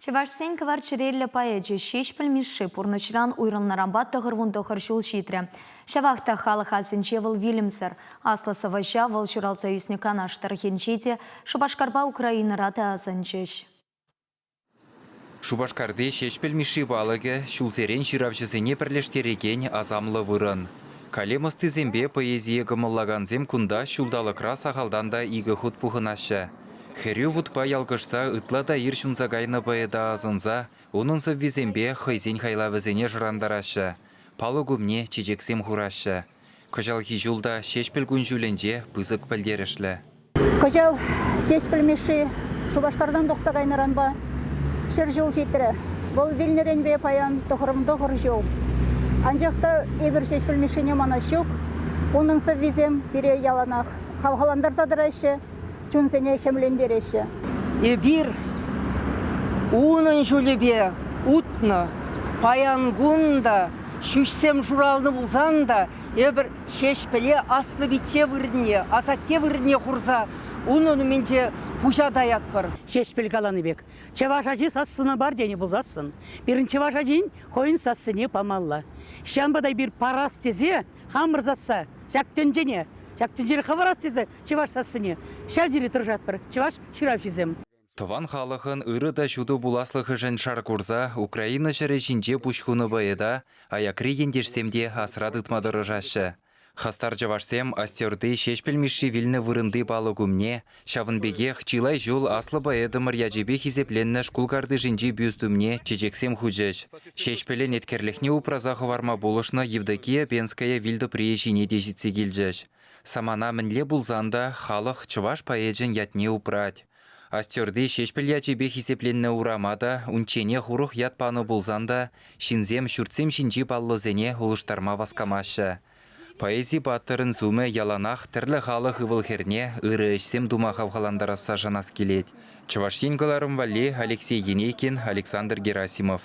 Чӑвашсен кӑвар чӗреллӗ поэчӗ Ҫеҫпӗл Мишши пурнӑҫран уйрӑлнӑранпа 99 ҫул ҫитрӗ. Ҫавах та халӑх асӗнче вӑл вилӗмсӗр. Аслӑ сӑвӑҫа вӑл ҫуралса ӳснӗ Канаш тӑрӑхӗнче те, Шупашкарпа Украинӑра та асӑнчӗҫ. Шупашкарти Ҫеҫпӗл Мишши палӑкӗ ҫулсерен ҫыравҫӑсене пӗрлештерекен асамлӑ вырӑн. Калем ӑстисемпе поэзие кӑмӑллакансем кунта ҫулталӑкра сахалтан та икӗ хут пухӑнаҫҫӗ. Хӗрӳ вутпа ялкӑшса ытла та ир ҫунса кайнӑ поэта асӑнса унӑн сӑввисемпе хӑйсен хайлавӗсене шӑрантараҫҫӗ, палӑк умне чечексем хураҫҫӗ. Кӑҫалхи ҫул та Ҫеҫпӗл кун-ҫулӗнче пысӑк пӗлтерӗшлӗ. Кӑҫал Ҫеҫпӗл Мишши Шупашкартан тухса кайнӑранпа 100 ҫул ҫитрӗ. Вӑл вилнӗренпе паян 99 ҫул. Анчах та эпир Ҫеҫпӗл Мишшине манас ҫук. Унӑн сӑввисем пире яланах хавхалантарса тӑраҫҫӗ. чунсене хӗмлентереҫҫӗ. Эпир унӑн ҫулӗпе утнӑ. Паян кун та ҫӳҫсем шуралнӑ пулсан та эпир Ҫеҫпӗле аслӑ пичче вырӑнне, асатте вырӑнне хурса унӑн умӗнче пуҫа таятпӑр. Ҫеҫпӗл каланӑ пек, чӑваш ачи сассуна пар тенӗ пулсассӑн, пирӗн чӑваш ачин хӑйӗн сассине памалла. Ҫавӑнпа та эпир парас тесе хамӑр сасса ҫак тӗнчене, ҫак тӗнчере хӑварас тесе чӑваш сассине ҫав тери тӑрӑшатпӑр чӑваш ҫыравҫисем. Тӑван халӑхӑн ырӑ та ҫутӑ пуласлӑхӗшӗн шар курса Украина ҫӗрӗ ҫинче пуҫ хунӑ поэта аякри ентешсем те асра тытма тӑрӑшаҫҫӗ. Хастар чӑвашсем Остерти Ҫеҫпӗл Мишши вилнӗ вырӑнти палӑк умне, ҫавӑн пекех чылай ҫул аслӑ поэтӑмӑр ячӗпе хисепленнӗ шкул картишӗнчи бюст умне чечексем хучӗҫ. Ҫеҫпӗлӗн еткерлӗхне упраса хӑварма пулӑшнӑ Евдокия Пенская вил тӑприйӗ ҫине те ҫитсе килчӗҫ. Самана мӗнле пулсан та халӑх чӑваш поэчӗн ятне упрать. Остерти Ҫеҫпӗл ячӗпе хисепленнӗ урама та унчченех урӑх ят панӑ пулсан та ҫынсем ҫуртсем ҫинчи паллӑсене улӑштарма васкамаҫҫӗ. Поэзи паттӑрӗн сумӗ яланах тӗрлӗ халӑх ывӑл-хӗрне ырӑ ӗҫсем тума хавхалантарасса шанас килет. Чӑваш Ен кӑларӑм валли Алексей Енейкин, Александр Герасимов.